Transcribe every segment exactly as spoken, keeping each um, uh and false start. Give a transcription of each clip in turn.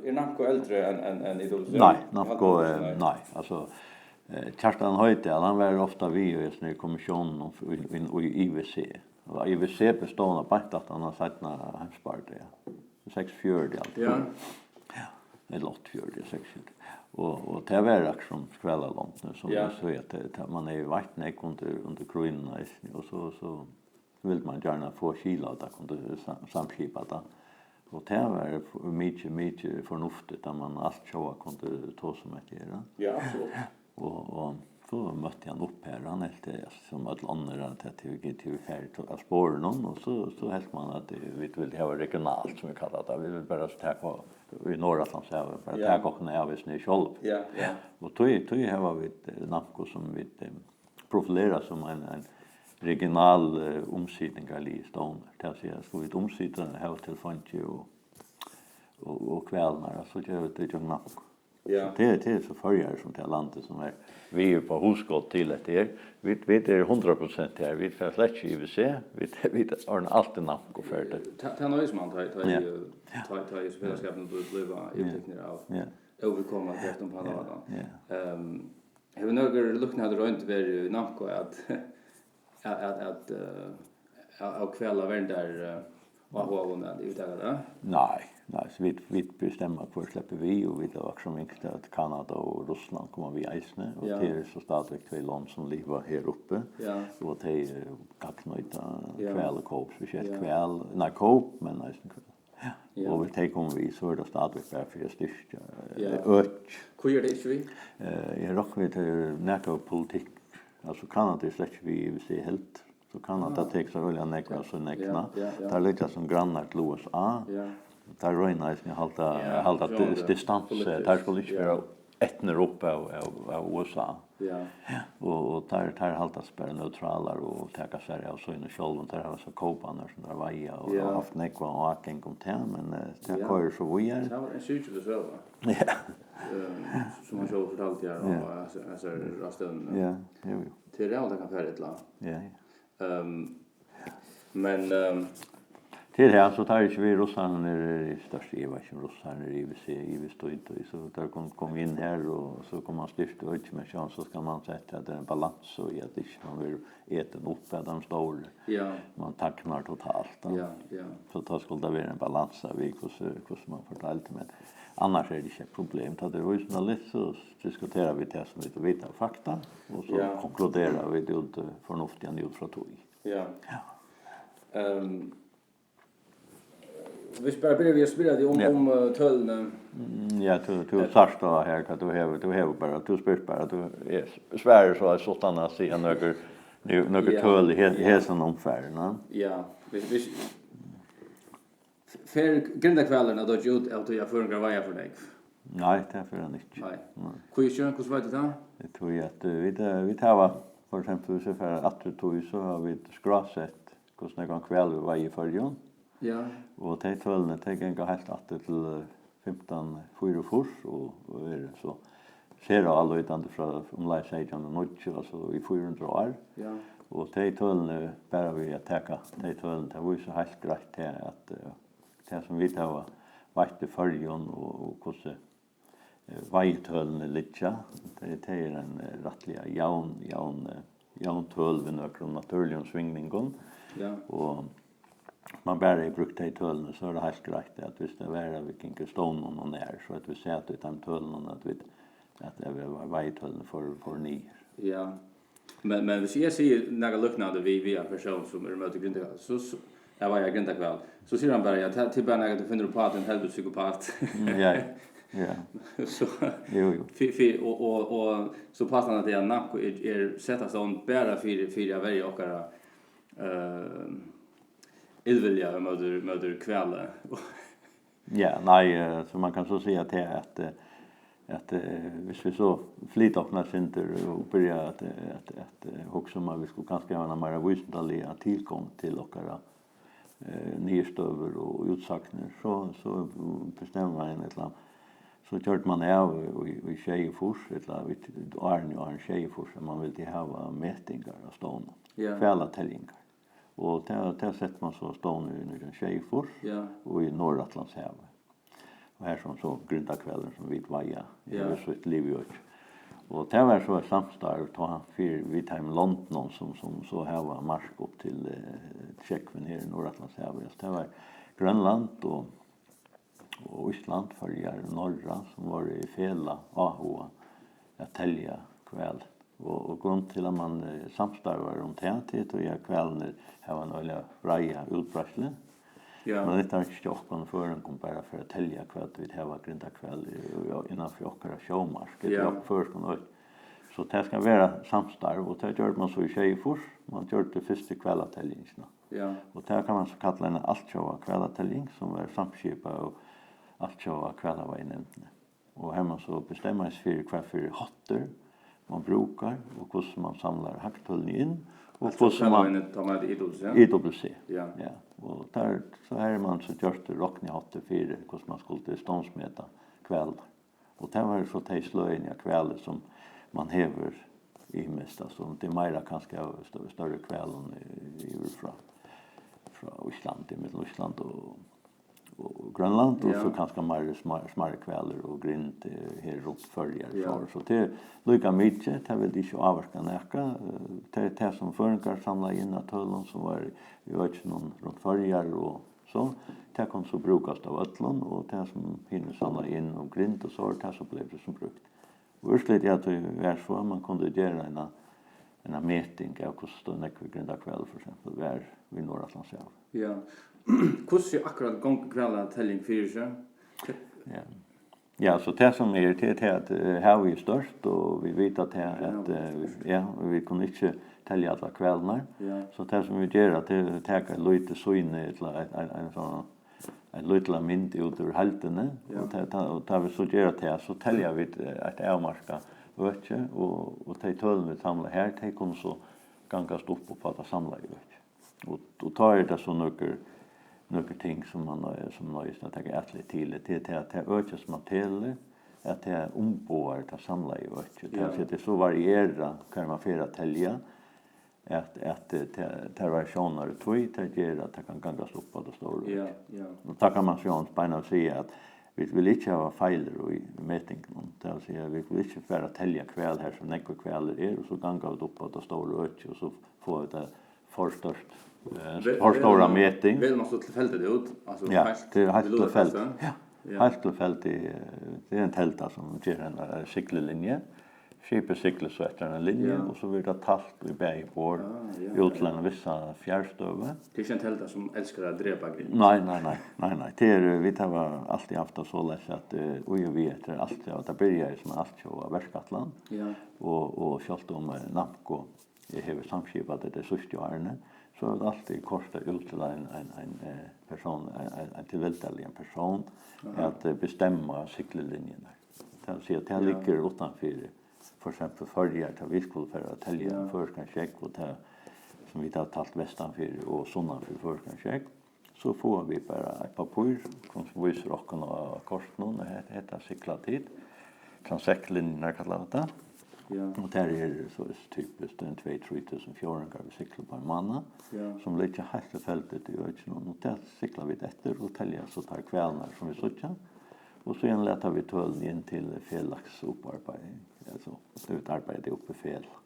Er Namco eldri enn, enn, enn I W C? Nei, Namco, eh, nei, altso, eh, Kjartan Hoydal, hann var ofta við í hesum kommissiónum í, í, í I W C. Og I W C bestóð beint aftan á seinna heimsbardaga. Seksogfjøruti, alt. Ja. Ja, ella áttaogfjøruti, seksogfjøruti. Og, og tað var akkurát sum Hvalalondini, sum Ja. eg sigi, at tað, tað, man hevði veitt nógv undir, undir krígnum eisini, og so, so vildi man gjarna fáa skil á, at tað kundi sa-, samskipa tað. Og tað var f-, mikið, mikið fornuftigt, at man alt sjálvur kundi tosa um hetta her, ja. Ja, absolutt. Og, og so møtti hann upp her, hann helt tað, sum øll onnur, at tað hevur gingið, hevur farið til, av sporunum, og so, so helt man, at, eh, vit vildu hava regionalt, sum vit kalla tað. Vit vildu bara taka í Norðuratlantshavi, bara Ja. taka okkum av hesum her sjálv. Ja, ja. Og tí, tí hava vit, eh, Namco, sum vit, eh, profilera sum ein, ein regional, eh, umsitingarligur stovnur. Tað vil siga, skulu vit umsita havtilfeingi og, og, og hvalirnar, so gera vit tað gjøgnum Namco. Ja. So tað, tað er so Føroyar sum tað landið sum er við upp á hugskot til hetta her. Vit, vit eru hundrað prosent her. Vit fara slett ikki í I W C. Vit, vit ordna alt í Namco fyri tað. Tað, tað noyðist man, tá, tá, Ja. eh, tá, tá, so felagsskapurin blívur, blívur Ja. yvirtiknir av Ja. óviðkomandi kreftum á Ja. annan máta. Ja. Ehm, Hevur nøkur líknandi roynd verið í Namco at, at, at, at, eh, av, av hvalaverndarhugaðum at yvirtaka tað? Nei, nei, so vit, vit bestemma hvør sleppur við, og vit hava akkurát ynskt at Kanada og Russland koma við eisini, og Ja. tað eru so stadigvekk tvey lond sum liva her uppi, Ja. og tey, eh, gagnnýta Ja. hval og kóp, spesielt Ja. hval, nei, kóp, men eisini hval. Ja. Ja. Og hvis tey koma við, so er tað stadigvekk bara fyri at styrkja, eh, Ja. økið. Hví eru tey ikki við? Eh, eg rokni við, tað er nakað politikk. Altso, Kanada er slett ikki við, hvis eg helt. So Kanada Ah. tekur sær øgiliga nógv av sín egna. Ja, ja, ja. Teir liggja sum grannar til U S A. Ja. Teir royna eisini at halda, Ja, halda sjálvandi. dis-, distansu. Politiskt, Teir skulu ikki ja. vera etnir upp av, av, av U S A. Ja. Og, og teir, teir halda seg bara neutralar og taka sær av sínum sjálvum. Teir hava so kóparnar sum teir veiða og Ja. hava havt nógvan ágang um tað, men, eh, tað Ja. koyrir so víðari. Tað var ein syrgilig søga, Ja. eh, sum hann sjálvur fortaldi her á Ja. hesi-, hesari ráðstevnuni. Ja, jú, jú. Tað er av, tað kann fara illa. Ja, ja. Ehm, men, ehm, Til her, so teir eru ikki við, russarnir eru í størsta iva, ikki um russarnir eru yvir seg, yvir stýrt, og so teir kom, kom inn her, og so kom man styrkt økið, men sjálvandi so skal man seta at tað er ein balansa í at ikki man verður etin upp av teimum stóru. Ja. Man tagnar totalt, tá. Ja, ja. So tá skuldi tað vera ein balansa við hvussu, hvussu man fordeildi, men annars er tað ikki eitt problem. Tá tað er vísindaliga, so diskutera vit tað sum vit vita, fakta, og so Ja. konkludera vit út, eh, fornuftigt út frá tí. Ja. Ja. Ehm, vit bara byrja við at spyrja teg um, Ja. um, eh, tølini. Mm, ja, tú, tú Eh. sært tá her, hvat tú hevur, tú hevur bara, tú spyrt bara, tú, eg s-, svari so at suttan at siga nøkur, nø-, nøkur Ja. tøl í he-, Ja. hesum umfari, ne? Ja, vit, vit, fer grindahvalurin at doyggja út av tí at føroyingar veiða for nógv? Nei, tað fer hann ikki. Nei. Nei. Hví ikki? Hvussu veit tú tað? Eg trúi at, eh, vit, eh, vit hava, for eksempel, hvis vit fara aftur í tíð, so hava vit skrásett hvussu nógvan hval vit veiða í Føroyum. Ja. Og tey tølini, tey ganga heilt aftur til, eh, fimtan fýraogfýrs og, og eru so sera álítandi frá umleið seytjan og níggju, altso í fýra hundrað ár. Ja. Og tey tølini, bara við at taka tey tølini, tað vísir heilt greitt tað, at, eh, tað sum vit hava veitt í Føroyum og, og hvussu eh, veiðitølini liggja. Tað, tað er ein, eh, rættiliga javn, javn, eh, javn tøl við nøkrum natúrligum svingningum. Ja. Og man bara hevur brúkt tey tølini, so er tað heilt greitt, at viss tað var, at vit gingu stovnunum nær, so at vit sat í teimum tølunum, at vit, at, eh, veiðitølini fóru, fóru niður. Ja. Men, men hvis eg sigi nakað líknandi við, við ein persón sum er ímóti grindahvali, so, so, eg veit, grindahval, so sigur hann bara, ja, tað, tað er bara nakað, tú finnur uppá, tú ert ein helvitis psykopat. Mm, ja, ja. So, Jú, jú. Fy-, fy-, og, og, og so påstår hann at tað er nakað er, er sett á stovn bara fyri, fyri at verja okkara, eh, illvilja móti, móti hvali. Ja, nei, eh, so man kann so siga at, at, eh, at, eh, hvis vit so flyta okkum eitt sindur og byrja at, at, at, eh, hugsa um at vit skulu kanska hava eina meira vísindaliga tilgongd til okkara, eh, niðurstøður og útsagnir, so, so bestemma ein ella, so gjørdi man av í, í, í sjeyogfýrs, ella vit, árini, árini sjeyogfýrs, at man vildi hava metingar av stovnum, Ja. hvalateljingar. Og tað, tað setti man so á stovn í nítjan sjeyogfýrs Ja. og í Norðuratlantshavi. Og har sum so grindahvalur, sum vit veiða, ja, hevur sítt liviøki. Og tað var so eitt samstarv tá fyri, við teimum londunum, sum, sum so hava mark upp til, eh, sjógvin her í Norðuratlantshavi. Altso, tað var Grønland og, og Ísland, Føroyar, Norra, sum vóru í felag áhugað at telja hval. Og, og grund til, at man, eh, samstarvar um tað, tað er tí, at hvalirnir hava ein øgiliga breiða útbreiðslu. Ja. Men tað er ikki okkum føroyingum bara fyri at telja, hvat vit hava grindahval í, í, innan fyri okkara sjómark, ella, ja, í føroyskum øki. So tað skal vera samstarv, og tað gjørdi man so í sjeyogfýrs, man gjørdi fyrstu hvalateljingina. Ja. Og tað kann man so kalla eina altjóða hvalateljing, sum var samskipað av altjóða hvalaveiðinevndini. Og har man so bestemmir seg fyri, hvat fyri háttur man brúkar, og hvussu man samlar hagtølini inn, og hvussu man... Hvalveiðinevndin, tá man eitur I W C? I W C. Ja. Ja. Og tað, so har man so gjørt rokniháttir fyri, hvussu man skuldi stovnsmeta hvalir. Og tað var so tey sløgini av hvali, sum man hevur ymiskt, altso, tað er meira kanska av stø-, størri hvalum, eh, yvir frá, frá Íslandi, millum Ísland og, og Grønland, og, ja, so kanska meira smá-, smærri hvalir og grind, eh, her runt Føroyar, ja, so, so tað er líka mikið, tað vil ikki ávirka nakað, eh, tað er tað, sum føroyingar samlaðu inn av tølum, sum var í økinum runt Føroyar og so, tað kann so brúkast av øllum, og tað, sum hinir samlaðu inn um grind og so, er tað, sum bleiv, sum brúkt. Og úrslitið av tí var so, at man kundi gera eina, eina meting av, hvussu stór, nógvur grindahvalur, fyri eksempul, var í Norðuratlantshavi. Ja. Hvussu akkurát gongur hvalateljing fyri seg? Ja. Ja, so tað, sum er, tað er tað, at, eh, havið er stórt, og vit vita tað, ja, at, eh, ja, vit kunnu ikki telja allar hvalirnar. Ja. So tað, sum vit gera, tað er at taka eitt lítið sýni, ella ein, ein, ein sånn, ein lítil mynd út úr heildini, ja, og tá, tá, og tá vit so gera tað, so telja vit, eh, eitt avmarkað øki, og, og tey tølini, vit samla har, tey kunnu so gangast upp, upp á tað samlaða økið. Og, og tá er tað so nøkur, nøkur ting, sum man, eh, sum noyðist at taka atlit til. Tað er tað, at tað økið, sum man telur, at tað umboðar tað samlaða økið. Tað vil, ja, siga, tað er so varierað, hvar man fer at telja, at, at, eh, tað, tær variatiónirnar í tí, tað ger, at tað kann gangast upp á tað stóra økið. Ja, ja. Og tá kann man sjálvandi beinanvegin siga, at vit vilja ikki hava feilir í metingunum. Tað vil siga, vit vilja ikki bara telja hval har, sum nógvir hvalir eru, og so ganga vit upp á tað stóra økið, og so fáa vit tað for stórt, eh, vel-, for stóra vel-, meting. Velur man so tilfeldigt út, altso, ja, heilt, tað er heilt tilfeldigt. Ja. Ja. Heilt tilfeldigt, eh, tað er ein telda, sum ger eina, eh, siglulinju. Skipið siglir so eftir eini linju, ja, og so verður tað talt við bæði borð, ah, ja, út til eina vissa fjarstøðu. Tað er ikki ein telda, sum elskar at drepa grind. Nei, nei, nei, nei, nei. Tað er, vit hava altíð havt tað soleiðis, at, eh, í og við, eftir alt, at tað byrjaði sum altjóða verkætlan, ja, og, og sjálvt um, eh, NAMMCO hevur samskipað tað tey síðstu árini, so er tað altíð kortað út til ein, ein, ein, eh, persón, ein, ein, ein tilvildarligan persón, aha, at, eh, bestemma siglulinjurnar. Tað vil siga, tað, ja, liggur uttanfyri, for eksempul, Føroyar, tá vit skulu fara at telja, ja, um føroyskan sjógv, og tað, sum vit hava talt vestanfyri og sunnanfyri føroyskan sjógv, so fáa vit bara eitt pappír, sum vísir okkum á kortinum, at hetta, hetta sigla tit. Transektlinjurnar kalla vit tað. Ja. Og tær eru so typiskt ein tvey, trý túsund fjórðingar, vit sigla upp á ein mánaða, ja, sum liggja heilt tilfeldigt í økinum. Og tað sigla vit eftir og telja so tær hvalirnar, sum vit síggja. Og síðan lata vit tølini inn til felags upparbeiðing. Altso, tað vit arbeiða upp í felag.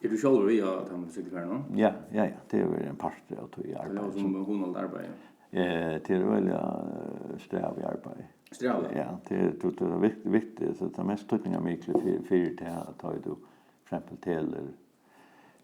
Ert tú sjálvur við á teimum siglingarunum? Ja, ja, ja. Tað hevur verið ein partur av tí arbeiði. Tað ljóðar sum hugnaligt arbeiði. Eh, tað er øgiliga, eh, strævið arbeiði. Strævið? Ja, tað er, tað, tað er vikt-, viktigt, so tað mest týdningarmikla fyri, fyri tað, at tá tú, for eksempul, telur,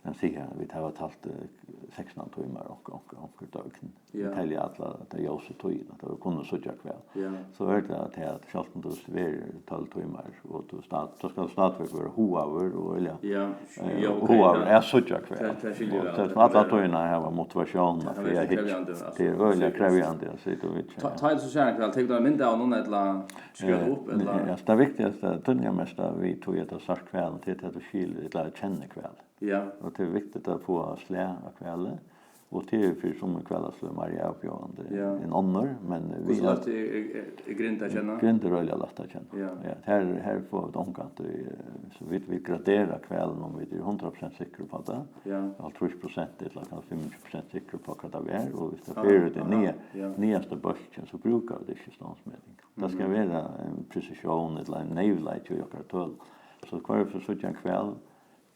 lat siga, vit hava talt, eh, sekstan tímar, onkur, onkur, onkur døgn. Ja. Telja alla ta ljósu tíðina, tá vit kunnu síggja hval. Ja. So er tað at, at sjálvt um tú svevur tólv tímar, og tú stad-, tú skalt stadigvæk vera hugaður og vilja, ja, eh, ja, ok, hugaður, ja, at síggja hval. Tað, tað skilji eg væl. Og tað, tað sum alla tíðina hava motivatión fyri at hyggja. Tað kann vera krevjandi, altso, tað er øgiliga krevjandi at sita og vitja. Tá, tá tú so sær ein hval, tekur tú mynd av honum, ella skrivar tú upp, ella? Ja, tað viktigasta, týdningarmesta við tí at tú sært hvalin, tað er at tú skilir, ella kennir hvalin. Ja. Og tað er viktigt at fáa slag av hvali, og tað er fyri summi hvalasløg meira avbjóðandi, ja, enn onnur, men vit... Hvussu lætt er, er, er, er grind at kenna? Grind er øgiliga lætt at kenna. Ja. Ja, her, her fáa vit ongantíð, eh, so vit, vit gradera hvalin, um vit eru hundrað prosent sikkur upp á tað. Ja. Hálvtrýss prosent ella kanska fimmogtjúgu prosent sikkur upp á, hvat tað er, og viss tað fer út í, aha, niða-, ja, niðasta bólkin, so brúka vit ikki stovnsmeting. Tað skal vera ein presisjón ella ein neyvleiki í okkara tøl. So hvørja ferð vit síggja ein hval,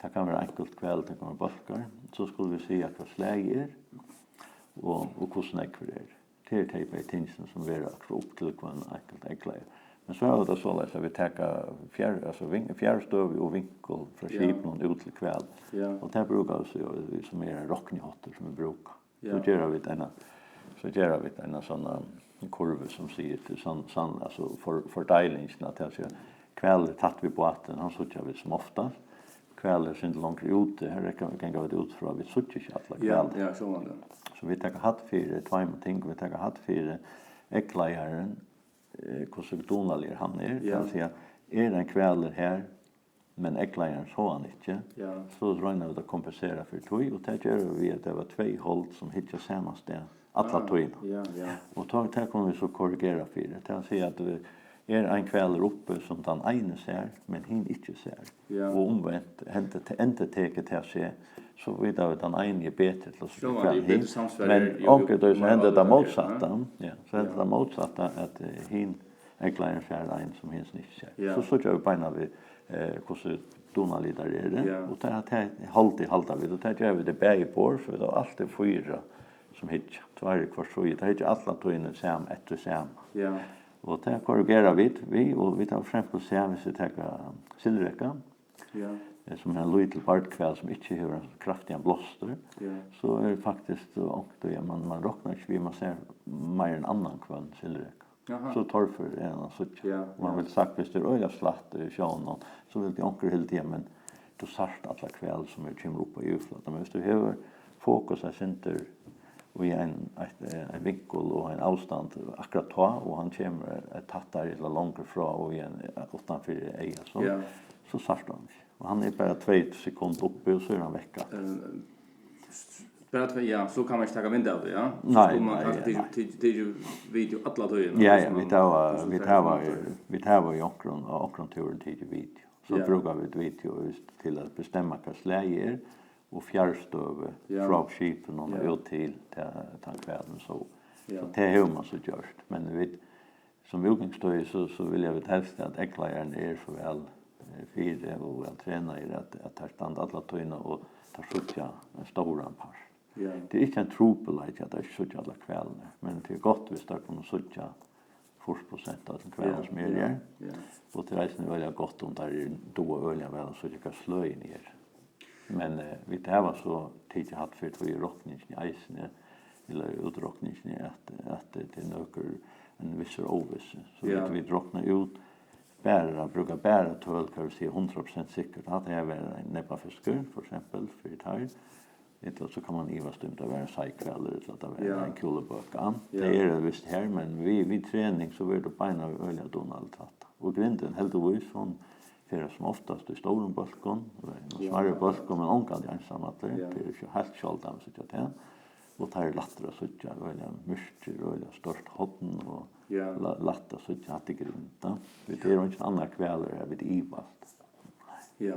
tað kann vera einkult hval, tað kann vera bólkar, so skulu vit siga, hvat slagið er, og, og hvussu nógvur er. Tað eru tey bæði tingini, sum verða lagt upp til hvønn einkultan eygleiðara. Men so er tað soleiðis, at vit taka fjar-, altso vin-, fjarstøðu og vinkul frá Ja. skipinum út til hval. Ja. Og tað brúka vit so, sum er ein rokniháttur, sum vit brúka. So Ja. gera vit eina, so gera vit eina sonna kurvu, sum sigur til sann, sann, altso for, fordeilingina, tað vil siga, hvalur tætt við bátin, hann síggja vit sum oftast. Hvalur eitt sindur longri úti, har ganga vit út frá, vit síggja ikki allar Ja, hvalir. ja, sjálvandi. So vit taka hædd fyri tveimum tingum, vit taka hædd fyri eygleiðaran, eh, hvussu dugnaligur hann er, Ja. tað vil siga, er ein hvalur har, men eygleiðaran sá hann ikki, Ja. so royna vit at kompensera fyri tí, og tað gera vit við at hava tvey hold sum hyggja sama stað alla Ah, tíðina. ja, ja. Og tá, tað kunnu vit so korrigera fyri. Tað vil siga at, eh, er ein hvalur uppi sum tann eini sær, men hin ikki sær, Ja. og umvent, henda, endurtekur tað seg, so vita vit, at tann eini er betri til at síggja Sjálvandi, hvalin jú betur hin, samsvar men er, jú, jú, onkuntíð so jú hendir tað meira mótsatta, ja, so hendir Ja. tað mótsatta, at, eh, hin eygleiðarin sær ein, sum hin ikki sær. Ja. So síggja vit beinanvegin, eh, hvussu dugnaligir teir eru, Ja. og tað, tað holdið halda vit, og tað gera vit í bæði borð, so vit hava altíð fýra sum hyggja, tveir í hvørji síðu, teir hyggja alla tíðina sam-, eftir sama. Ja. Og tað korrigera vit við, og vit hava for eksempel sæð, hvis vit taka silvurreka, Ja. eh, sum er ein lítil barrhvalur, sum ikki hevur ein kraftigan blástur, Ja. so er faktiskt, eh, onkuntíð, ja, man, man roknar ikki við, man sær meira enn annan hvønn silvurreka. Jaha. So torførur er hann at síggja. Ja, Og man ja. vil sagt, hvis tað er øgiliga slætt í sjónum, so vildi onkur hildið, ja, men tú sært allar hvalir, sum er, kemur upp á yvirflatan. Men hvis tú hevur fokus eitt sindur í ein, eitt, eh, ein vinkul og ein avstand akkurát tá, og hann kemur, eh, tættari ella longri frá og í ein, eh, uttan fyri eygað, so, Ja. so sært tú hann ikki. Og hann er bara tvey sekund uppi, og so er hann vekk aftur. Eh, s-, bara tvey, ja, so kann man ikki taka mynd av tí, ja? So Nei, skuldi man nei, kanska tikið, nei. tikið, tikið video alla tíðina, Ja, hvis ja, man, vit hava, hvis man vit tekur hava, myndir. vit hava í onkrum, á onkrum túrum tikið video. So Ja. brúka vit video, just, til at bestemma, hvat slagið er, og fjarstøðu Ja. frá skipinum og Ja. út til ta, tann hvalin, so, Ja. so tað hevur man so gjørt. Men vit, sum útgangsstøði, so, so vilja vit helst, at eygleiðararnir eru so væl, eh, fyri og væl trenaðir, at, at teir standa alla tíðina og teir síggja ein stóran part. Ja. Tað er ikki ein trupulleiki, at teir ikki síggja allar hvalirnar, men tað er gott, hvis teir kunnu síggja fýrs prosent av øllum hvalum, Ja, sum eru ja, her. ja. Og tað er eisini øgiliga gott, um teir eru, duga øgiliga væl at síggja, hvat sløgini eru. Men, eh, vit hava so tikið hædd fyri tí í rokningini eisini, ella í útrokningini, at, at tað er nøkur, ein vissur óvissi. So Ja. vit, vit rokna út bara, brúka bara tøl, hvat vil siga, hundrað prosent sikkurt, at tað her var ein nebbafiskur, for eksempel, fyri teir. Ella so kann man ivast um tað var ein seiðhvalur, ella tað var Ja. ein kúlubøka. Ja. Tað er vist her, men við, við trening, so verður tú beinanvegin øgiliga dugnaligur til hatta. Og grindin, heldigvís, hon fer sum oftast í stórum bólkum, og í Ja. smærri bólkum, men ongantíð einsamallur. Ja. Tað er ikki heilt sjáldan, vit síggja tað. Og tað er lættari at síggja, øgiliga myrkir, øgiliga stórt horn, og Ja. la-, lætt at síggja, hatta er grind, tá. Vit eru eingin annar hvalur her, vit ivast. Ja.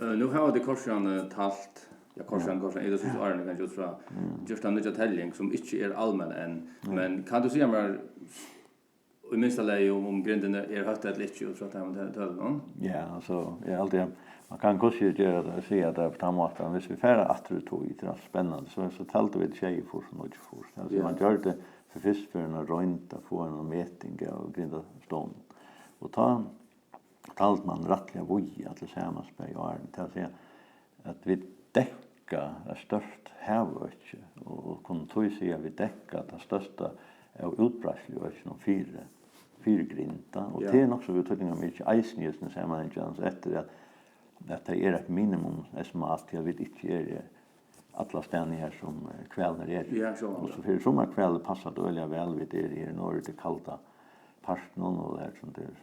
Eh, nú hava tit koyrt síðan, eh, talt, ja, koyrt síðan, koyrt síðan, í tey síðstu árini, kanska út frá, Mm. gjørt eina nýggja teljing, sum ikki er almenn enn. Ja. Men kann tú siga mær, í minsta lagi, um, um grindin er, er hótt ella ikki, út frá teimum tø-, tølunum? Ja, altso, eg haldi, at man kann hvussu er gera tað, siga tað á tann mátan, hvis vit fara aftur í tíð, tað er alt spennandi, so, so taldu vit sjeyogfýrs og níggjuogfýrs. Altso, Ja. man gjørdi fyri fyrstu ferð eina roynd at fáa eina meting av grindastovninum. Og tá taldi man rættiliga víða, allir saman bæði árini. Tað vil siga, at vit dekka eitt stórt havøki, og, og kunnu tí siga, at vit dekka tað størsta av útbreiðsluøkinum fyri, fyri grinda. Og Ja. tað er nokk so betydningarmikið eisini í hesum samanhangi, altso eftir at, at tað er eitt minimum estimat, tí at vit ikki eru allastaðni her, sum, eh, hvalirnir eru. Ja, sjálvandi. Og so fyri summar hvalir passar tað øgiliga væl, vit eru her norður til kalda partinum, og har sum tað er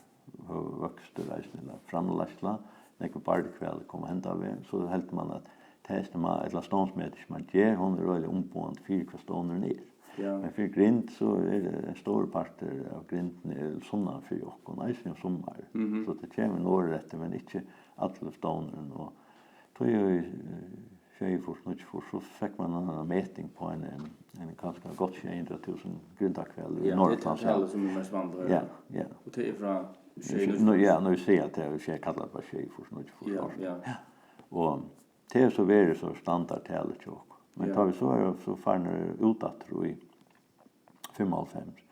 høgur vøkstur eisini, ella framleiðsla, nógvir barrhvalir koma hendan vegin, so heldur man, at tað estima-, ella stovnsmeting, sum man ger, hon er øgiliga umboðandi fyri, hvat stovnurin er. Ja. Men fyri grind, so er ein stórur partur av grindini er sunnan fyri okkum, eisini um summarið. Mhm. So tað kemur norðureftir, men ikki allur stovnurin. Og tá í, eh, sjeyogfýrs, níggjuogfýrs, so fekk man eina meting á eini, ein kanska gott sjey hundrað túsund grindahvalir í Ja, tað er Norðuratlantshavi. Talið, sum er mest vanligt at Ja, hoyra. Ja. Og tað er frá Nú, sjey níggju ja, nú siga at tað er sjey, kalla bara sjey fýrs, níggju fýrs Ja, ár. Ja. Og tað er so verið so standardtalið hjá okkum. Men Ja. Tá vit so eru so farnir út aftur í fimmoghálvfems,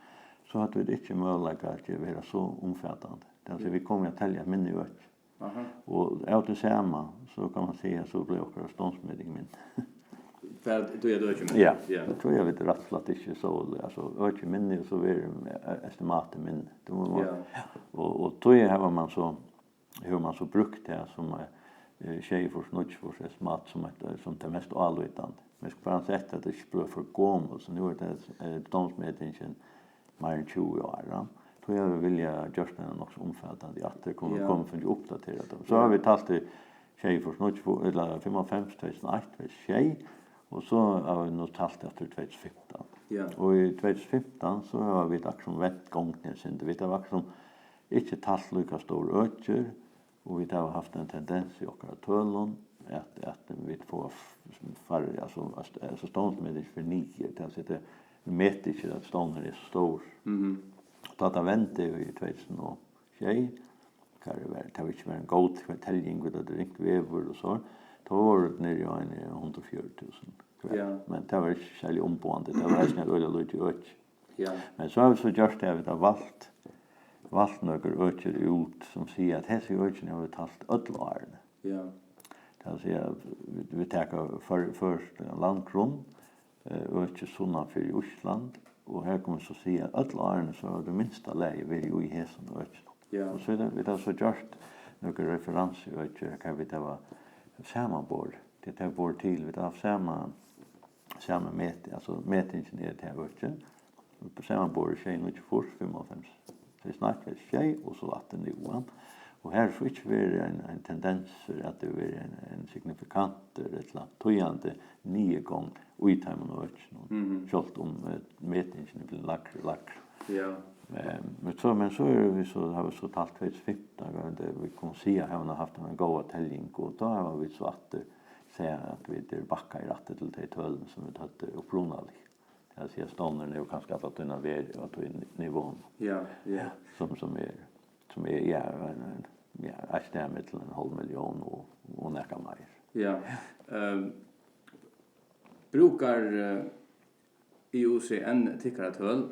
so høvdu vit ikki møguleika at gera, vera so umfatandi. Tað vil siga, vit komu at telja minni øki. Aha. Og av tí sama, so kann man siga, so bleiv okkara stovnsmeting minni. Hvat, tú er øki minni? Ja, Ja. Eg trúgvi, at vit rætt og slætt ikki so, altso, øki minni, og so verður, eh, estimatið minni. Tú má Ja. Og, og tí hevur man so, hevur man so brúkt tað sum, eh, sjeyogfýrs, níggjuogfýrs estimat sum eitt, eh, sum tað mest álítandi. Men skal bara sett at tað ikki blívur for gomul, so nú er tað, eh, stovnsmetingin meir enn tjúgu ár, ja. Tí hava vit viljað gjørt hana nokk so umfatandi, at tað kunnu Ja. Koma fingið uppdaterað tað. So Ja. Hava vit talt í sjeyogfýrs, níggjuogfýrs, ella fimmoghálvfems, tvey túsund og eitt, tvey túsund og sjey, og so hava vit nú talt aftur í tvey túsund og fimtan. Ja. Og í tvey túsund og fimtan, so hava vit akkurát vent gongdina eitt sindur. Vit hava akkurát ikki talt líka stór økir, og vit hava havt ein tendens í okkara tølum, at, at vit fáa f-, færri, altso, at st-, altso, stovnsmetingin fer niður, tað vil siga, vit meta ikki, at stovnurin er so stórur. Mhm. Tá tað vendi í tvey túsund og sjey, har er verið, tað var ikki verið ein góð teljing, vit høvdu ringt veður og so, tá vóru vit niðri á eini hundrað og fjøruti túsund hvalirnar. Ja. Men tað var ikki serliga umboðandi, tað var eisini eitt øgiliga lítið øki. Ja. Men so hava vit so gjørt tað, at vit hava valt, valt nøkur økir út, sum siga, at hesi økini hava vit talt øll árini. Ja. Tað vil siga, at vit, vit taka før-, føroyskt landgrunn, eh, øki sunnan fyri Ísland, og her kunnu vit so siga, at øll árini, so hava tey í minsta lagi verið í hesum økinum. Ja. Og so vit, vit hava so gjørt nøkur referensuøki, har vit hava samanborið, tað hava borið til, vit hava sama sama meti, altso, metingin er til økið. Samanborið sjey níggjuogfýrs, fimmoghálvfems, tað er snart verið sjey, og so aftur nú, ja. Og her er so ikki verið ein, ein tendens fyri, at tað er verið ein, ein signifikantur ella týðandi niðurgongd í teimum økinum, Mhm. sjálvt um, eh, metingin er blivin lægri og lægri. Ja. Eh, men so, men so eru vit so, hava vit so talt tvey túsund og fimtan, og tað, vit kunnu siga, hava nú havt eina góða teljing, og tá hava vit so aftur sæð, at vit eru bakkað í rætti til tey tølini, sum vit høvdu upprunaligt. Tað vil siga, stovnurin hevur kanska alla tíðina verið á tí ni-, nivónum, Ja, ja. sum, sum er, sum er, ja, ein, ein, ja, eitt stað millum ein hálv millión og, og nakað meir. Ja. Ehm, brúkar, eh, I U C N tykkara tøl,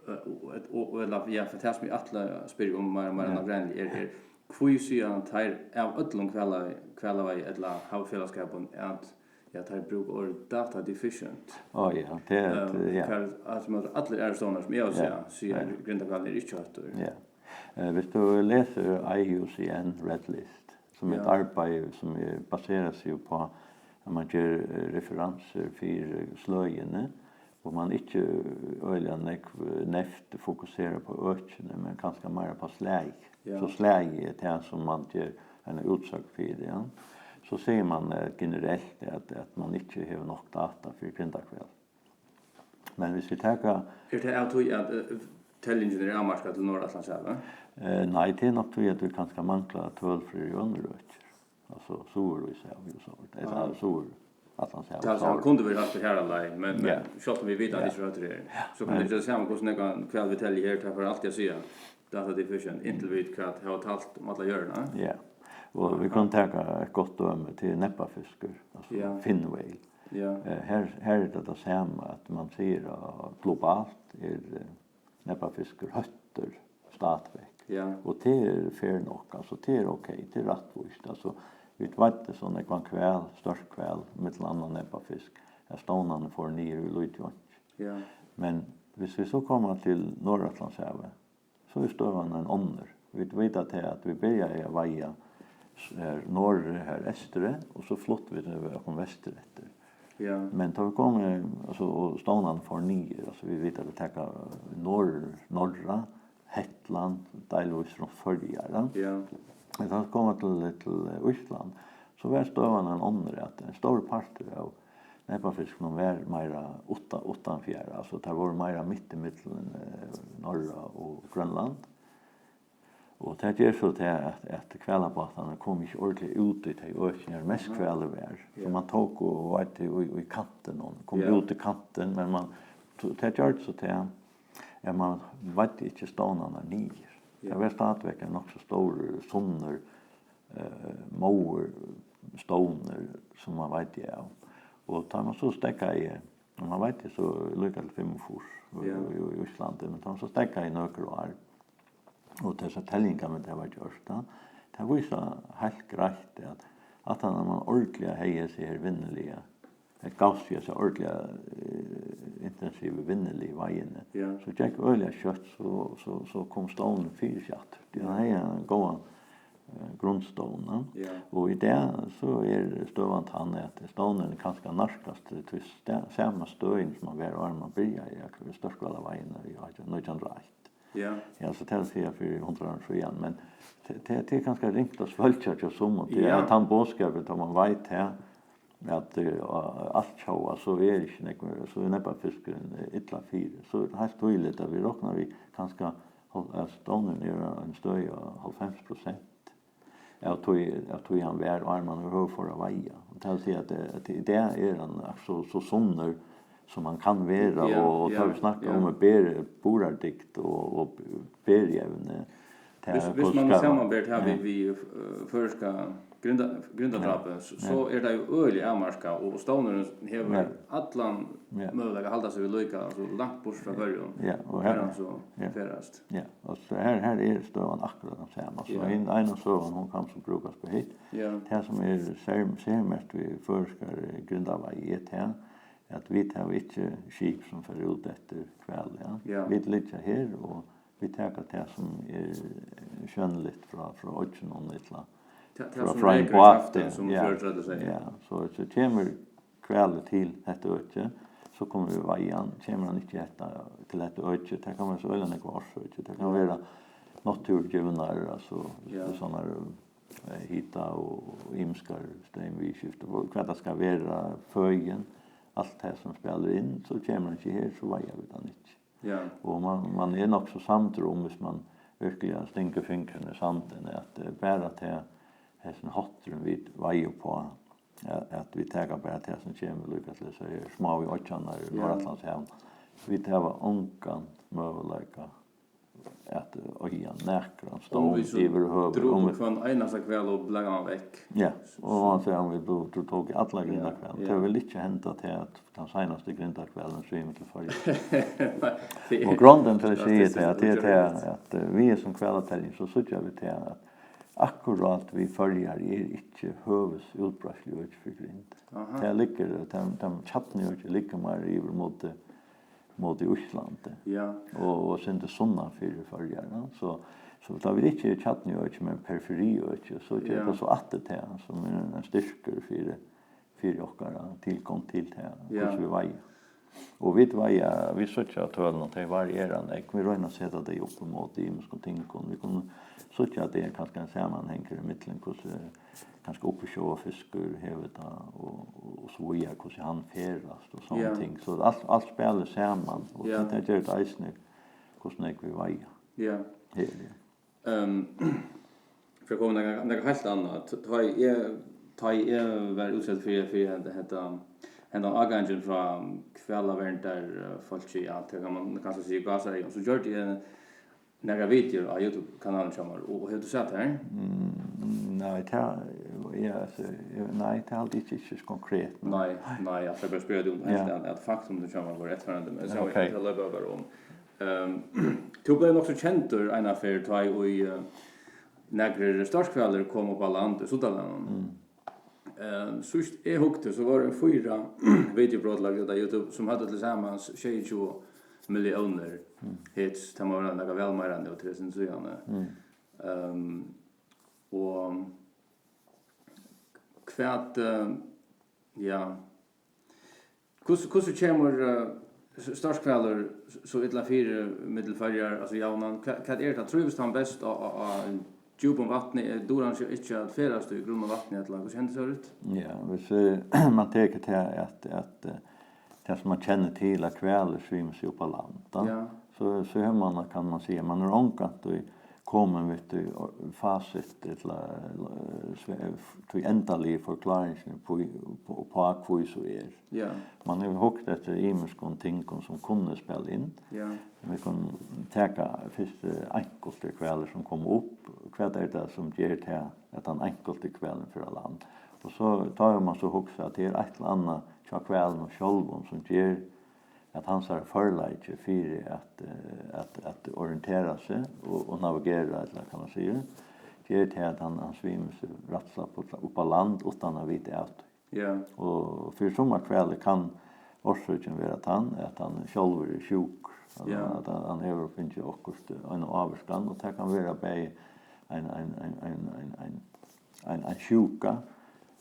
eh, og, og, og, ella, ja, for tað sum eg ætli at spyrja um meira, meira Ja. nágreiniligt er, er, hví siga teir av øllum hvala-, hvalaveiði ella havfelagsskapum at, ja, teir brúka orðið data deficient? Á, ja, tað er, Eh, ja. Hvar, at, sum at allir aðrir stovnar sum eg havi Ja. Siga, Ja. Grindahvalur er ikki hóttur. Ja. Eh, hvis du lesur I U C N Red List, sum er Ja. eitt arbeiði sum er, baserar seg upp á, at man ger, eh, referansur fyri sløgini, og man ikki øgiliga nógv, eh, neyvt fokuserar á økini, men kanska meira á slagið. Ja. So slagið er tað, sum man ger eina útsøgn fyri, ja. So sigur man, eh, generelt, at, at man ikki hevur nokk data fyri grindahval. Men hvis vit taka Er tað av tí, at, eh, teljingin er avmarkað til Norðuratlantshavið? Eh, nei, tað er nokk tí, at vit kanska mangla tøl fyri onnur økir. Altso, Suðuríshavið og so. Ella Aha. Suðuratlantshavið, Tað sama sorry. Kundi verið hóttur har á leið, men, men Ja. sjálvt um vit vita, at Ja. ikki er hóttur her, Ja. so kann Men tað ikki sama, hvussu nógvan hval vit telja her, tað fer altíð at siga data deficient, inntil vit hvat hava talt um alla jørðina. Ja, og vit kunnu taka eitt gott dømi, tað er nebbafiskur, altso Ja. fin whale. Ja. Eh, her, her er tað tað sama, at man sigur, at globalt er, eh, nebbafiskur hóttur stadigvæk. Ja. Og tað er fair nokk, altso, tað er ok, tað er rættvíst. Altso, vit veiddu so nógvan hval, stórhval, millum annað nebbafisk, at stovnarnir fóru niður í lítið einki. Ja. Men hvis vit so koma til Norðuratlantshavið, so er støðan ein onnur. Vit vita tað, at vit byrjaðu at veiða s-, her norðuri, her eysturi, og so fluttu vit okkum vestureftir. Ja. Men tá vit komu, altso, og stovnarnir fóru niður, altso, vit vita, at vit taka norður, norðra, Hetland, delvís frá Føroyar, ja. Ja. Men tá vit komu til, til Ísland, so var støðan ein onnur, at ein stórur partur av nebbafiskunum var meira uttan, uttanfyri, altso, teir vóru meira mitt ímillum, eh, Noreg og Grønland. Og tað ger so tað, at, at hvalabátarnir komu ikki ordiliga út í tey økini, har mest hvalur var. So mann tók og veiddi í, í kantinum, kom út í kantin, men mann, so tað gjørdi so tað, at mann veiddi ikki stovnarnar niður. Tað var stadigvæk ein nokk so stórur, sunnur, eh, móðurstovnur, sum mann veiddi av. Og tá mann so steðgaði, og mann veiddi so líka til fimmogfýrs í, í, í Íslandi, men tá mann so steðgaði í nøkur ár, og tessar teljingar, men tað var gjørt, tá, tað vísa heilt greitt, at, at hann, man ordiliga hevði hesi her vinnuliga, tað gavst í hesi ordiliga, eh, intensivu vinnuligu veiðuni, so gekk øgiliga skjótt, so, so, so kom stovnurin fyri seg aftur. Tí hann hevði ein góðan, eh, grundstovn, ja. Og í dag, so er støðan tann, at stovnurin er kanska nærkast til sta-, sama støðin, sum hann var, áðrenn mann byrjaði á stórhvalaveiðuna í nítjan hundrað og eitt. Ja. Ja, so tað vil siga fyri hundrað árum síðan, men tað, tað, tað er kanska ringt at svølgja hjá summum, tí at tann boðskapur, tá mann veit tað, at, eh, alt tjóðað, so er ikki nógv, so er nebbafiskurin, eh, illa fyri. So er heilt týðiligt, at vit rokna við kanska, at stovnurin er á einum støði á hálvfems prosent av tí, av tí hann var, áðrenn mann yvirhøvur fór at veiða. Og tað vil siga, at, at í dag er hann so, so sunnur, sum hann kann vera, ja, og, og tá vit snakka um at bera, burðardygd og, og berievni, tað, hvis, hvis man samanber tað við, við, eh, føroyska grinda-, grindadrápið, so, so er tað jo øgiliga avmarkað, og stovnurin hevur allan møguleika at halda seg við líka, altso langt burt frá Føroyum, ja, og har hann so ferðast. Ja, og so her, her er støðan akkurát tann sama. So ein, ein av søgunum, hon kann so brúkast upp á hitt. Ja. Tað, sum er ser-, sermerkt við føroyskari grindaveiði, er tað, at vit hava ikki skip, sum fara út eftir hvali, ja. Ja. Vit liggja her, og vit taka tað, sum er sjónligt frá, frá oyggjunum, ella frá, frá einum báti, sum Fjørður Trøllur segði. Ja, so, so kemur hvalur til hetta økið, so kunnu vit veiða hann. Kemur hann ikki hetta, til hetta økið, tað kann vera so øgiliga nógvar orsøkir. Tað kann vera náttúrugivnar, altso, sovorðnar, eh, hita og ymiskar streymviðurskifti, og hvat tað skal vera, føðin, alt tað sum spælir inn, so kemur hann ikki her, so veiða vit hann ikki. Ja. Og man, man er nokk so samdur um, hvis man virkelig stingur fingurin í sandin, at, eh, bara tað, hesin hátturin vit veiða uppá, at, at vit taka bara tað sum kemur líka til hesar her smáu oyggjarnar í Norðuratlantshavi. Vit hava ongan møguleika at, eh, eiga nakran stovn yvirhøvur. Um vit so drápa hvønn einasta hval og blaða hann vekk. Ja, og man sigur, um vit dro-, dro-, tóku allar grindahvalir, tað vil ikki henda til at tann seinasti grindahvalurin svimur til Føroyar. Nei, tað er... Og grundin til at siga tað, tað er tað, at, eh, við hesum hvalateljingum, so síggja vit tað, at akkurát við Føroyar er ikki høvuðsútbreiðsluøki fyri grind. Aha. Tað liggur, tað, tað kjarnuøkið liggur meir yvir móti, móti Íslandi. Ja. Og, og sindur sunnan fyri Føroyar, ja. So, so tá vit ikki eru kjarnuøki, men periferiøki, so ger tað so aftur tað, sum er ein styrkur fyri, fyri okkara tilgongd til tað, hvussu vit veiða. Og vit veiða, vit síggja tølini, tey variera nógv. Vit royna at seta tey upp ímóti ymiskum tingum. Vit kunnu síggja, at tað er kanska ein samanhangur ímillum, hvussu kanska uppsjóvarfiskur hevur tað, og, og, og so víðari, hvussu hann ferðast og sovorðin ting. So alt, alt spælir saman, og tað, tað ger tað eisini, hvussu nógv vit veiða. Ja. Her, ja. Ehm, fyri at koma nakað, nakað heilt annað, t-, tá ið eg, tá ið eg var útsettur fyri, fyri henda, henda, hendan ágangin frá hvalaverndarfólki, ja, tað kann man kanska siga í gásareygum, so gjørdi eg nakrar videoir á YouTube-kanalinum hjá mær, og, og hevur tú sæð tær? Mm, nei, tað, ja, altso, eg, nei, tað haldi eg ikki, ikki so konkret, nei. Nei, nei, altso, eg bara spyrji teg um heilt annað, at faktum hjá mær vóru eftirfarandi, men eg sá, tað loypa vit bara um. Ehm, tú bleiv nokk so kendur eina ferð, tá ið, eh, nakrir stórhvalir komu upp á land í Sundalagnum. Mm. Eh, síðst eg hugdi, so vóru fýra videobrot løgd út á YouTube, sum høvdu til samans sjeyogtjúgu milliónir hits. Tað má vera nakað væl meira nú, tað er eitt sindur síðani. Mm. Ehm, og hvat, eh, ja, hvussu, hvussu kemur, eh, s-, stórhvalur s-, so illa fyri millum Føroyar, altso javnan? Hvat, hvat er tað? Trívist hann best á, á, á djúpum vatni? Eh, dugir hann ikki, ikki at ferðast í grunnum vatni, ella hvussu hendir so? Ja, hvis, eh, man tekur tað at, at, eh, tað sum man kennir til, at hvalur svimur seg upp á land, tá, ja, so, so hevur man, kann man siga, man hevur ongantíð komin við tí fasit, ella, eh, sve-, tí endaligu forkláringini uppá, uppá, uppá hví so er. Ja. Man hevur hugt eftir ymiskum tingum, sum kunnu spæla inn. Ja. Vit kunnu taka fyrst, eh, einkultar hvalir, sum koma upp. Hvat er tað, sum ger tað, at tann einkulti hvalin fer á land? Og so, tá hevur man so hugsað, at tað er eitt ella annað hjá hvalinum sjálvum, sum ger at hansara førleiki fyri at, eh, at, at orientera seg og, og navigera, ella hvat man sigur, ger tað, at hann, hann svimur seg rættiliga upp, upp á land uttan at vita av tí. Ja. Og fyri summar hvalir kann orsøkin vera tann, at hann sjálvur er sjúkur, at, ja, hann, at hann, hann hevur fingið okkurt, eh, eina ávirkan, og tað kann vera bæði ein, ein, ein, ein, ein, ein ein, ein sjúka,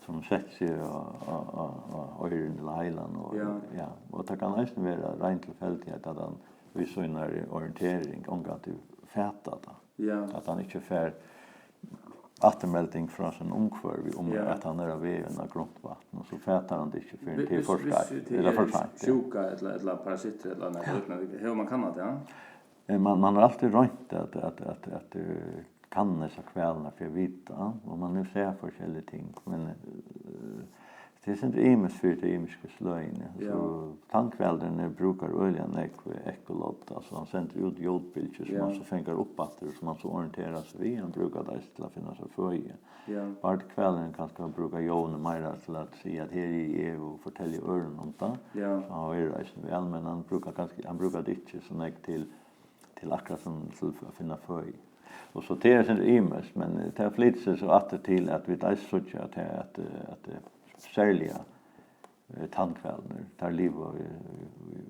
sum setti seg á, á, á, á oyruni ella heilan, og, ja, ja, og tað kann eisini vera rein tilfeldigheit, at hann við sínari orientering ongantíð fatar tað. Ja. At hann ikki fær afturmelding frá sínum umhvørvi um, ja, at hann er á veg inn á grunt vatn, og so fatar hann tað ikki fyrr enn tað er for seint, ella for seint, ja. Sjúka ella, ella parasittir ella nakað líknandi, hevur mann kannað tað? Eh, man, man hevur altíð roynt at, at, at, at, eh, kanna hesar hvalirnar fyri at vita, og man hevur sæð forskellig ting, men, eh, tað er sindur ymiskt fyri tey ymisku sløgini. Ja. So tannhvalurin brúkar øgiliga nógv ekkolát, altso hann sendir út ljóðbylgjur, sum, ja, hann so fangar upp aftur, sum hann so orienterar seg við. Hann brúkar tað eisini til at finna sær føði. Ja. Barrhvalurin kanska brúkar ljóðini meira til at siga, at her eri eg, og fortelja øðrum um tað. Ja. So hann hoyrir eisini væl, men hann brúkar kanska, hann brúkar tað ikki so nógv til til akkurát sum til at finna føði. Og so tað er sindur ymiskt, men tað flytur seg so aftur til, at vit eisini síggja, at, at, at serliga, eh, tannhvalirnir, teir liva í, í,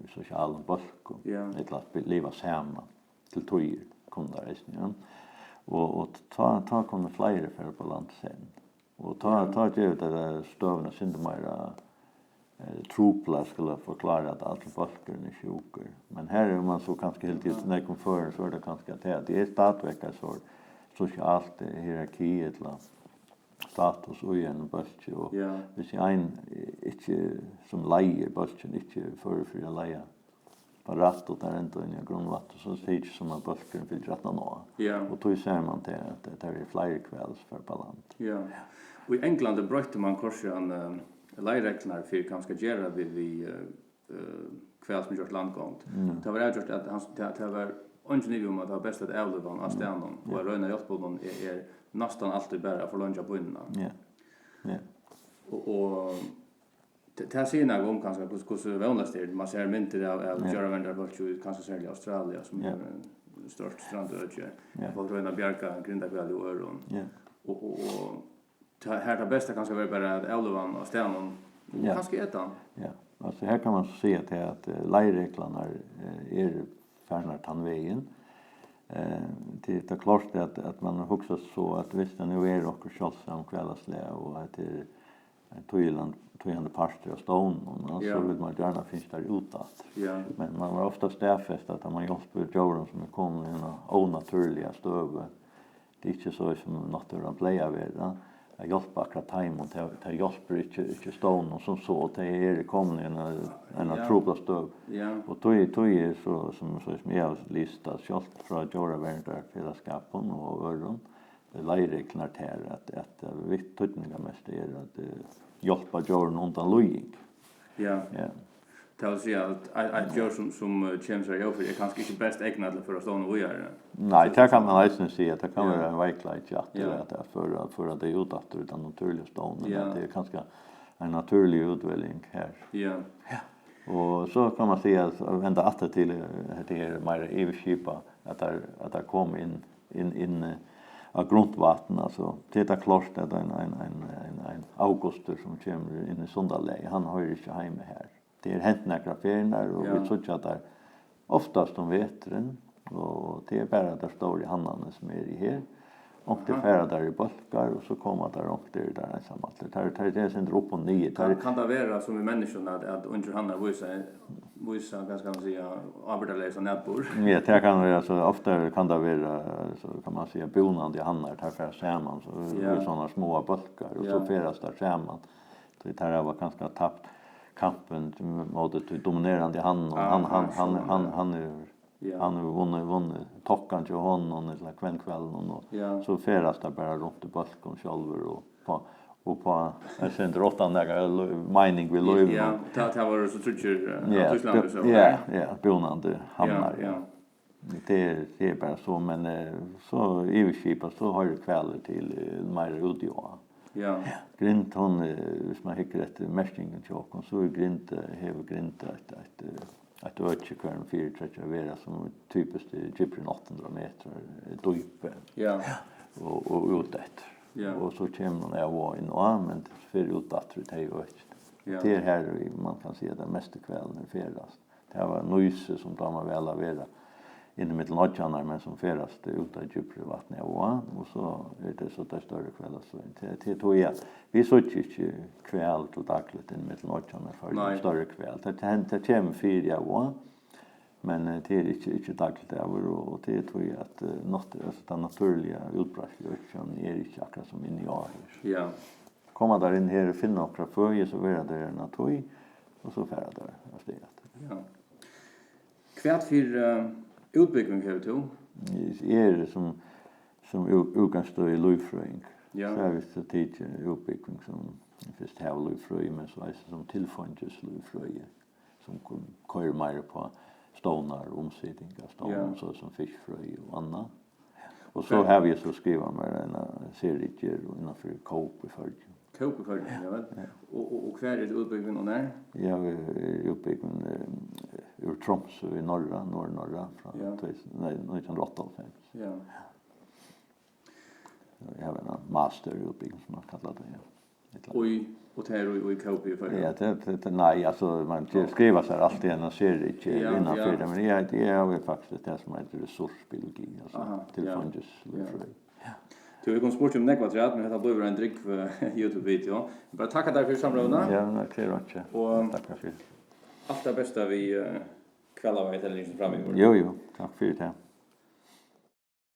í sosialum bólkum, ja, ella spi-, liva saman til tíðir, kunnu teir eisini, ja. Og, og tá, tá kunnu fleiri fara upp á land í senn. Og tá, tá gevur tað støðuna sindur meira, eh, trupla at skula forklára, at allur bólkurin er sjúkur. Men her er man so kanska heldur í nógvum førum, so er tað kanska tað, at tað er stadigvæk eitt sort sosialt, eh, hierarki ella status í einum bólki, og, ja, hvis ein, eh, ikki, sum leiðir bólkin, ikki er førur fyri at leiða rætt, og teir enda inn í grunt vatn, so tykist sum at bólkurin fylgir aftan á. Ja. Og tí sær man tað, at tað eru fleiri hvalir sum fara upp á land. Ja. Og í Onglandi broytti man kortini, eh, leiðreglurnar fyri, hvat man skal gera við, við, eh, eh, hval sum gjørt landgongd. Mm. Tað var avgjørt, at hann, tað, tað var eingin ivi um, at tað var best at avlíva hann á, mm, staðnum, og, ja, at royna at hjálpa honum er, er næstan altíð bara at forleingja pínuna. Ja. Ja. Og, og Tað, tað sigur nakað um kanska, hvussu, hvussu vónleyst tað er. Man sær myndir av, av, ja, djóraverndarfólki, kanska serliga Australia, sum, ja, er eitt stórt strandøki. Ja. Fólk royna at bjarga grindahvali og øðrum. Ja. Og, og, og ta-, har tað besta kanska verður bara at avlíva hann á staðnum og, ja, kanska eta hann. Ja, altso, her kann man so siga tað, at, eh, leiðreglurnar, eh, eru farnar tann vegin. Eh, tað, tað er klárt, at, at man hugsar so, at viss tað nú er okkurt sjáldsamt hvalaslag, og at tað er ein týðilan-, týðandi partur av stovninum, og, ja, so vil man gjarna fingið teir út aftur. Ja. Men man hevur ofta staðfest, at man hjálpir djórum, sum eru komin í eina ónatúrliga støðu. Tað er ikki so, sum náttúran plagar at vera, at hjálpa akkurát teimum. Tað, tað hjálpir ikki, ikki stovninum sum so, og tey eru komin í eina, eina, ja, trupla støðu. Ja. Og tí, tí er so, sum, so sum eg havi lisið tað, sjálvt frá djóraverndarfelagsskapum og øðrum, leiðreglurnar tær, at, at, eh, vitt týdningarmesta er at, eh, hjálpa djórunum undan líðing. Ja. Ja. Tað vil siga, at eitt, eitt djór, sum, sum, eh, kemur sær í ófrið, er kanska ikki best egnað til at føra stovnin víðari. Nei, so, tað kann man eisini siga. Tað kann, ja, vera ein veikleiki aftur, ja, at, at føra, føra tey út aftur í tann natúrliga stovnin. Ja. At tað er kanska ein natúrlig útveljing her. Ja. Ja. Og so kann man siga, at venda aftur til, eh, hetta her meira yvirskipað, at teir, at teir koma inn inn, inn, eh, á grunt vatn, altso. Tað er tað klárt, at ein, ein, ein, ein, ein avgustur, sum kemur inn í Sundalagið, hann hoyrir ikki heima her. Tað er hent nakrar ferðir, og, ja, vit síggja teir oftast um veturin, og tað er bara teir stóru hannarnir, sum eru her. Onkuntíð, aha, fara teir í bólkar, og so koma teir onkuntíð, eru teir einsamallir. Teir, teir, teir eru sindur upp og niður. Kann, teir, kann tað vera sum við menniskjum, at, at ungir hannar vísa vísa, hvat skal man siga, ábyrgdarleysan atburð. Ja, tað kann vera, so ofta kann tað vera, so kann man siga, búnandi hannar, teir fara saman, so, ja, í sovorðnar smáar bólkar, og, ja, so ferðast teir saman. Tí teir hava kanska tapt kampin móti tí dominerandi hannanum, og, aha, hann, hann, hann, so, hann, ja, hann er, ja, hann hevur vunnið, vunnið tokkan hjá honum, ella hvønn hvalin, og Ja. so ferðast tað bara runt í bólkum sjálvur og på, og på, eg sigi, uttan nakra lo-, meining við lívinum. Ja, tað, tað vóru so tríggir, eh, Ja, av Týsklandi, bú-, so, ja, nei? ja, búnandi hannar, Ja, ja. ja. Tað er, tað er bara so, men, eh, so yvirskipað, so hoyrir hvalur til, eh, meira úti á. Ja. Grind, hon, eh, viss mann hyggur eftir merkingum hjá okkum, so er grind, eh, hevur grind eitt, eitt, eh, eitt øki, har hon fyritrekkir at vera, sum er typiskt, eh, djúpri enn átta hundrað metrar, eh, dýpi. Ja. Og, og út eftir. Ja. Og so kemur hon av og inn á, men fer út aftur í tey økini. Ja. Tað er har, mann kann siga, at tey mestu hvalirnir ferðast. Tað var nýsur, sum dámar væl at vera inni millum oyggjarnar, men sum ferðast út á djúpri vatn av og á, og so er tað so tey størru hvalir, so tað, tað er tí, at vit síggja ikki hval til dagligt inni millum oyggjarnar, for Nei. størri hval. Tað, tað, tað kemur fyri av og á, men, eh, tað er ikki, ikki dagligt av og á, og tað er tí, at, eh, nátt-, altso, tann natúrliga útbreiðsluøkið er ikki akkurát sum inni á her. Ja. Koma teir inn her og finna okkurt føði, so verða teir her eina tíð, og so fara teir avstað aftur. Ja. Hvat fyri, eh, útbúgving hevur tú? Eg eri sum, sum ú-, útgangsstøði lívfrøðingur. Ja. So havi eg so tikið útbúgving sum fyrst havalívfrøði, men so eisini sum tilfeingislívfrøði, sum kom-, koyrir meira upp á stovnar, umsiting av stovnum, Ja. so sum fiskifrøði og annað. Og so Hvar havi eg so skrivað mær eina serritgerð innanfyri kóp í Føroyum. Kóp í Føroyum, ja vel. Ja. Og, og, og hvar er útbúgvingin og nær? Ja, eg eri útbúgvin, eh, úr Tromsø í Norra, Norðurnorra, frá Ja. tvey túsund, nei, nítjan hundrað og áttaoghálvfems. Ja. Eg havi eina masterútbúgving, sum man kallar tað, ja. Ella Og í, og tað er í, í kóp í Føroyum? Ja, tað, tað, tað, nei, altso, man Ja. skrivar sær altíð eina serritgerð Ja, innanfyri ja. tað, men eg, eg havi faktiskt tað sum eitur ressursbiologi, altso Aha, ja. tilfeingislívfrøði. Ja. Tú, vit kunnu spurt um nógv afturat, men hetta blívur ein drúgv, eh, YouTube-video. Bara takka tær fyri samrøðuna. Ja, men tað er einki. Og Takk fyri. alt tað besta við, eh, hvalaveiðitelling framyvir. Jú, jú, takk fyri tað.